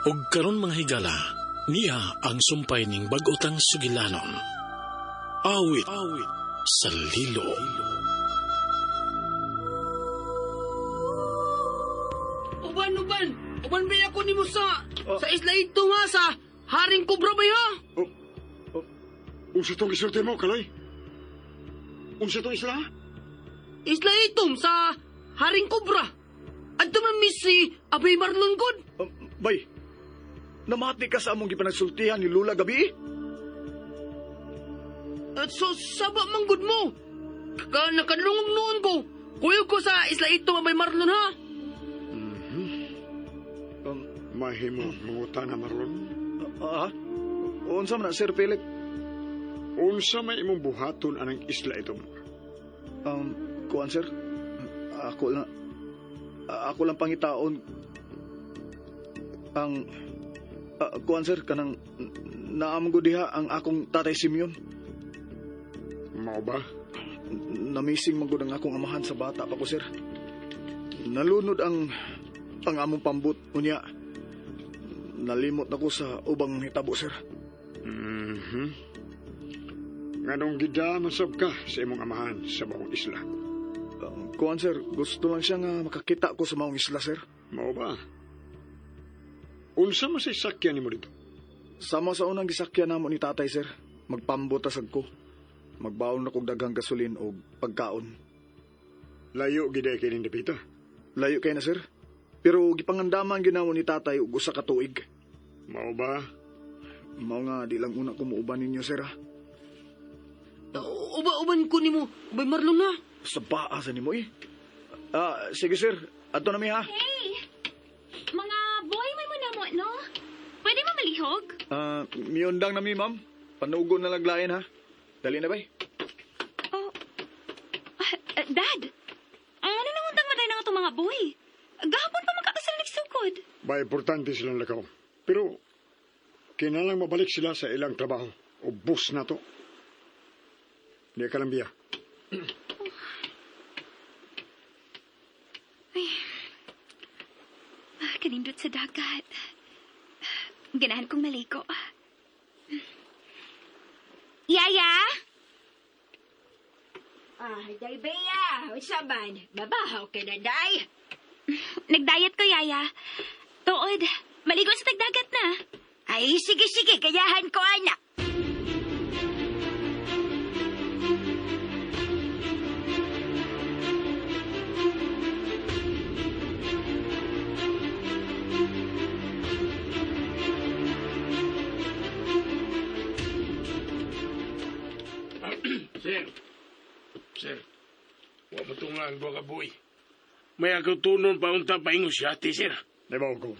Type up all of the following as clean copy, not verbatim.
Ug karon, mga higala, niya ang sumpay ning bag-otang sugilanon. Awit sa Lilo. Uban, uban! Uban ba ako nimo sa isla ito nga sa Haring Cobra ba ya? Oh, oh, unsa tong gisulti mo, Kaloy? Unsa tong isla? Isla itom sa Haring Cobra. Adto man miss si Abay Marlon God. Bay, namati ka sa among gipanagsultihan ni Lula gabi? At so saba man gud mo. Ka nakadlungog noon ko. Kuyo ko sa isla itom, Abay Marlon, ha. Mahimo mangutana, Marlon. Ah? Unsa man na, Sir Philip? Unsa may imong buhaton anang isla itom? Kuan, sir? Ako lang pangitaon ang kuan, sir, kanang naam ko diha ang akong tatay Simeon. Mao ba? Namising man gud ang akong amahan sa bata pa ko, sir. Nalunod ang among pambut unya. Nalimot na ko sa ubang hitabo, sir. Nganong gida masab ka sa imong amahan sa maong isla? Kuan, sir, gusto lang siya nga makakita ko sa maong isla, sir. Mao ba? Unsa man say sakyan nimo dito? Sama sa unang gisakyan namo ni tatay, sir. Magpambot tasag ko. Magbaon na kog daghang gasolin o pagkaon. Layo gid ay kining dapita. Layo kay na, sir. Pero gipangandaman gyud namo ni tatay og usa ka tuig. Mao ba? Mao nga di lang una ko muuban ninyo, sir, ha. Uba uban ko nimo, Abay Marlon, ha. Sa baa sa nimo eh. Ah, sige, sir. Adto na mi, ha. Hey! Mga boy, may mo na mo, no? Pwede mo malihog? Ah, miundang na mi, ma'am. Panugo na laglain, ha. Dali na bay. Oh, Dad! Ano nang untang maday na nga itong mga boy? Gahapon pa magkakasal nagsukod. Ba importante silang lakaw. Pero kinahanglan mabalik sila sa ilang trabaho. Ubos na to. Di ka lang biya. Ah, kanindot sa dagat. Ganahan kong maligo. Yaya! Ah, Day Bea, unsa man? Mabahaw ka na, Day. Nagdiet ko, Yaya. Tuod, maligo sa tagdagat na. Ay, sige, sige, gayahan ko, anak. Sir. Sir. Wa pa tunga ang duha ka buoy. May agatunon pa unta paingon siya, ati, sir. Nabaw ko.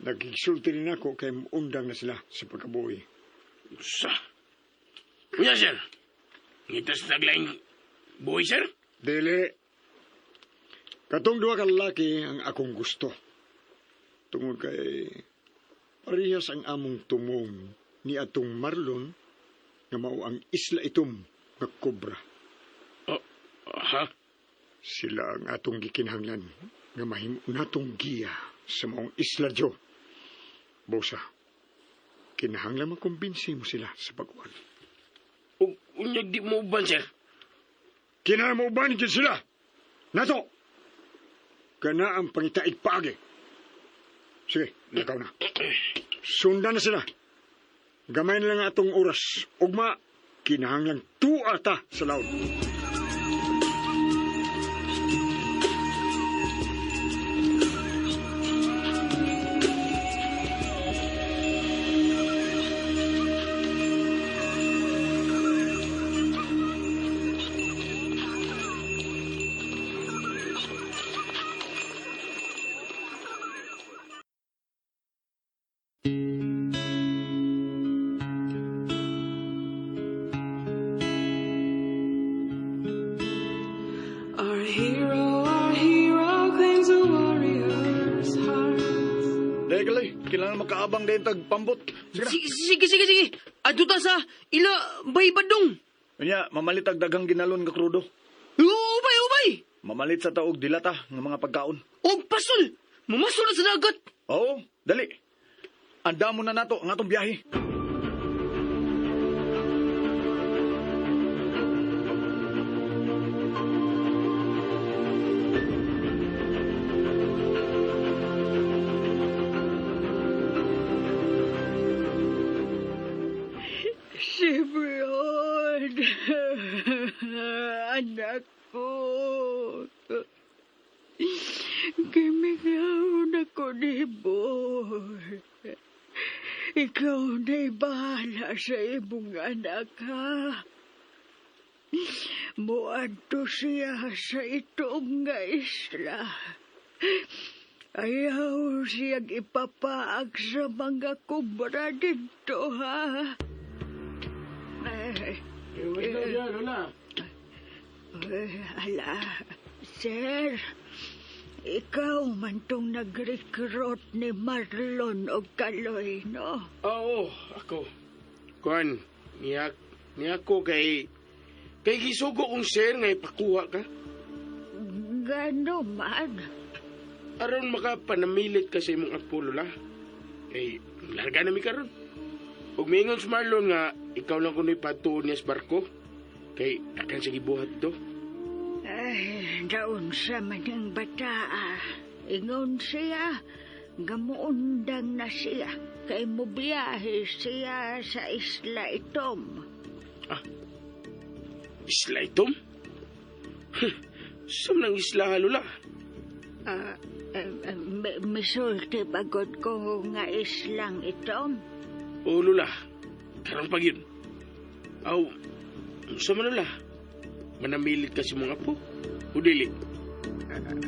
Nagigsulti rin ako kay undang na sila sa pagkabuhi. Sa. Kuya, sir. Ngita sa taglaing buoy, sir? Dili. Katong duha ka lalaki ang akong gusto. Tungod kay parehas ang among tumong ni atong Marlon nga mao ang isla itom nga kobra. Oh, ha? Sila ang atong gikinahanglan nga mahimo natong giya sa maong isla Jo. Bosa, kinahanglan makumbinsi mo sila sa pag-uwan. O, unyag di mo uban, sir. Kinahanglan mo uban gyud sila. Nato. Kana ang pangitaig paagi. Sige, lakaw na. Sundan na sila. Gamay na lang atong oras. Ugma, kinahanglan tuwa ta sa laod. Our hero claims a warrior's heart. Dahil kalay, kailangan makaabang din tag pambot. Sige na. Sige, sige, sige, sige. Adto ta sa ila Bay Badong. Unya, mamalit ang daghang ginalon nga krudo. Ubay, ubay. Mamalit sa taog dilata ng mga pagkaon. Og pasol. Mumasol na sa dagat. Oo, Dali. Andamo na nato ang atong biyahe. Si Brion, anak ko. Gimingaw na ko ni Boy. Ikaw na'y bahala sa imong anak, ha? Muadto siya sa itong nga isla. Ayaw siyang ipapaag sa mga kubra dito, ha? Ay, Lola. ay, ala, sir, ikaw man tong nag-recruit ni Marlon og Kaloy, no? Oo, ako. Kuan, niya, niya ko kay... Kay gisugo kong sir nga ipakuha ka. Gano man. Aron makapanamilit ka sa imong apo, Lola. Kay, larga na mi karon. Ug miingon si Marlon nga, ikaw lang kuno'y patuon niya sa barko. Kay, akan sa gibuhat to. Ay, daon sa man ang bata, ah. Ingon siya, gamuundang na siya. Kay mubiyahe siya sa isla itom. Isla itom? Saan ng isla, Lola? Ah, misulti bagod ko nga islang itom. O, Lola, karon pag yun. Aw, sa man, Lola? Manamilit ka si mga apo? O dili? Ha?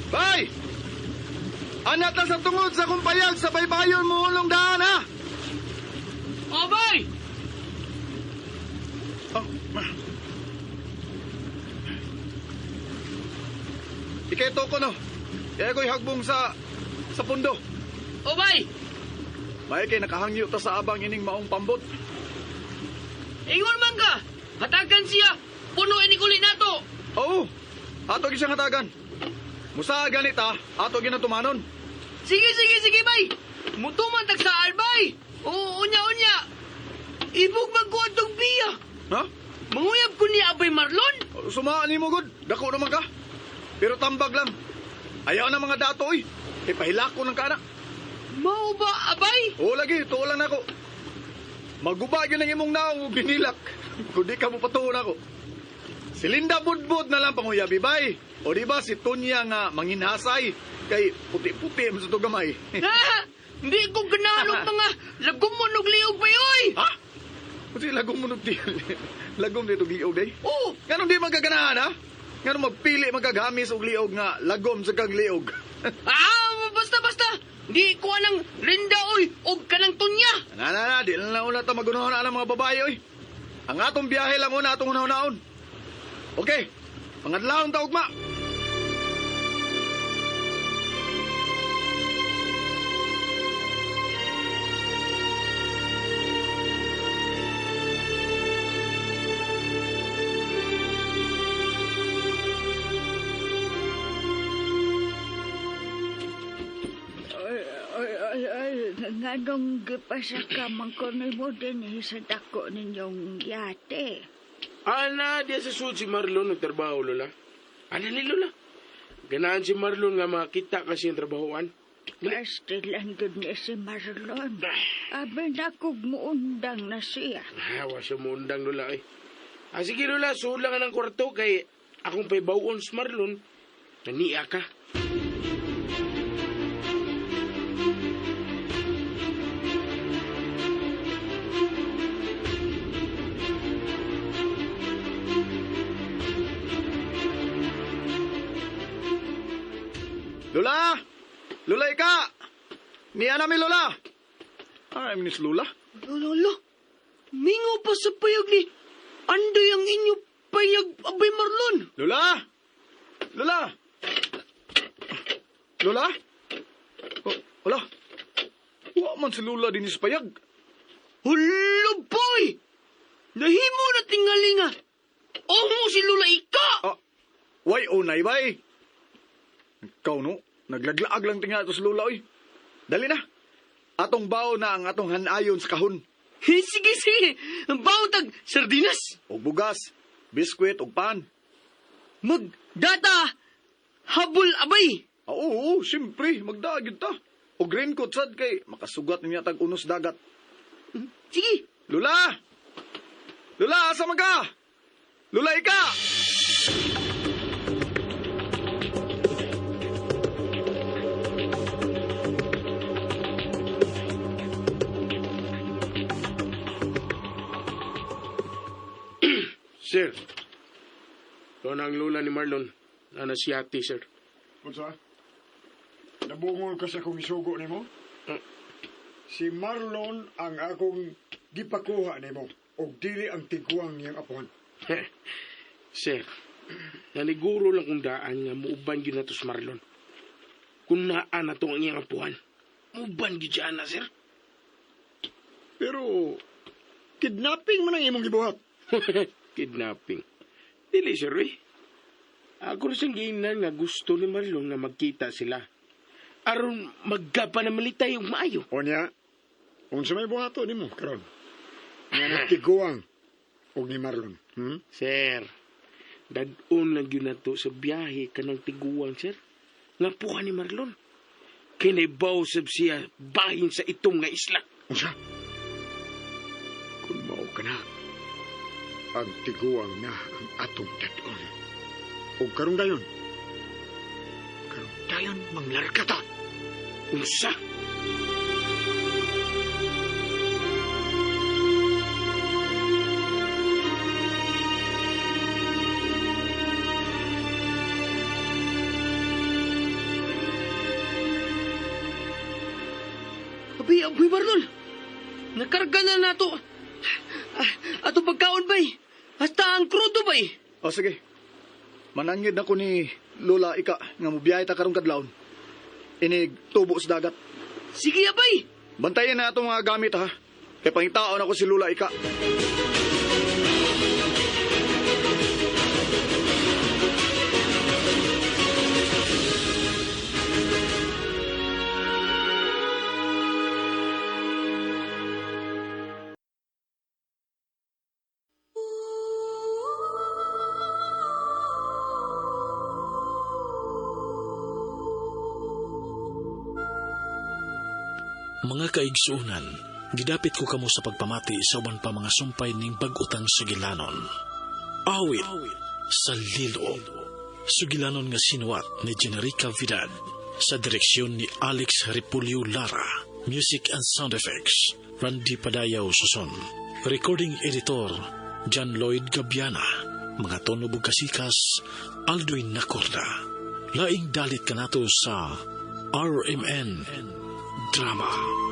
Bay! Anak ta sa tungod sa kumpayag sa baybayon mo ulong daan, ha? Oh, bay! Oh. Iketo ko no. Kaya ko'y hagbong sa pundo. Oh, bay! May kay nakahangyo ta sa abang ining maong pambot. Ingon man ka! Hatagan siya! Puno ini uli nato! Oo. Ato gyud siyang hatagan. Musa ganit ha, ato gyud ang tumanon. Sige, sige, sige, bay! Mutuman tag sa albay! Oo, unya, unya! Ibog man ko atong biya! Ha? Manguyab ko ni Abay Marlon! Sumaan nimo gud, dako naman ka. Pero tambag lang. Ayaw na mga dato oy. Ipahilako ng kana. Mao ba, Abay? Oo lagi, tuo lang nako. Maguba gyud ang imong naong ug binilak. Kung di ka mo patuon ako. Si Linda Budbud na lang panguyabi bay. O di ba si Tunya nga manginhasay kay puti-puti man sa to gamay. Ha? Hindi ko ganahan og mga lagom mo og liog bay, oy! Ha? Kasi lagom mo di lagom dito liog day. Oo! Nganong di magkaganahan ha? Nganong magpili magkagamis og liog nga lagom sa kag liog. Ah, basta, basta! Di ko anang Linda, oy! Og kanang Tunya! Na na na, di na lang una ta magunahon na ang mga babae oy. Ang atong biyahe lang una atong hunahon. Okay, pangadlawon ta ugma. Ay, ay, ay, ay, nganong gipasaka man ko nimo dinhi sa dako ninyong yate. Ana, diya sa sud si Marlon nagtrabaho, Lola. Ana ni Lola. Ganahan si Marlon nga makita kasi ang trabahoan. Pastilan gud ni si Marlon. Abi na kog muundang na siya. Ah, wa siya muundang, Lola, eh. Ah, sige, Lola, suod lang ka ng kwarto kay akong paibawon si Marlon. Naniya ka. Lola! Lola, ika! Niya nami, Lola! Ay, minis Lola. Lola, mingo pa sa payag ni Andoy ang inyo payag, Abay Marlon. Lola! Lola! Lola? Oh, wala. Wa man si Lola din sa payag. Hulo, boy! Nahimo na tingali nga. Omo si Lola ika! Ah, way unay, bay. Ikaw, no? Naglaglaag lang tinga ito si Lola, oy. Dali na. Atong bao na ang atong hanayon sa kahon. Sige, sige. Bawon tag sardinas. Og bugas, biskwit, og pan. Magdata, habol abay. Ah, oo, siyempre, magdaagid ta. Og raincoat sad kay makasugat niya tag unos dagat. Sige. Lola! Lola, asa man ka? Lola, ika! Sir, ito na ang lola ni Marlon. Ana si ate, sir. Unsa? Nabungol ka sa akong isugo nimo? Si Marlon ang akong gipakuha nimo og dili ang tiguang niyang apuhan. Sir, naniguro lang kung daan nga muuban gyud nato si Marlon. Kung naa na to ang iyang apuhan, muuban gyud siya na, sir. Pero kidnapping man ang imong gibuhat. Kidnapping. Dili, sir, eh. Ako rin siyang giingnan nga gusto ni Marlon nga magkita sila. Aron magkapa na malitay og maayo. Unya, unsa may buhato nimo karon? Nga ng tiguang og ni Marlon. Sir, dad-on lang yun na to sa biyahe kanang tiguang, sir. Nga puha ni Marlon. Kinibaw sab siya bahin sa itom nga isla. Unsa? Kung mao ka na, ang tiguang na ang atong dad-on. Og karong dayon, manglarga ta. Unsa? Abay, abay Marlon. Nakarga na nato. Ato pagkaon bay. Hasta ang krudo bay. O sige. Manangid na ko ni Lola ika nga mobiyahe ta karong kadlawon. Inig tubo sa dagat. Sige, abay. Bantayan na atong mga gamit ha. Kay pangitaon ako si Lola ika. Mga kaigsuonan, gidapit ko kamo sa pagpamati sa uban pa mga sumpay ning bag-utang sugilanon. Awit sa Lilo. Sugilanon nga sinuwat ni Generica Vidad sa direksyon ni Alex Repulio Lara. Music and sound effects, Randy Padayaw Suson. Recording editor, John Lloyd Gabiana. Mga tono bugkasikas, Alduin Nacorda. Laing dalit kanato sa RMN Drama.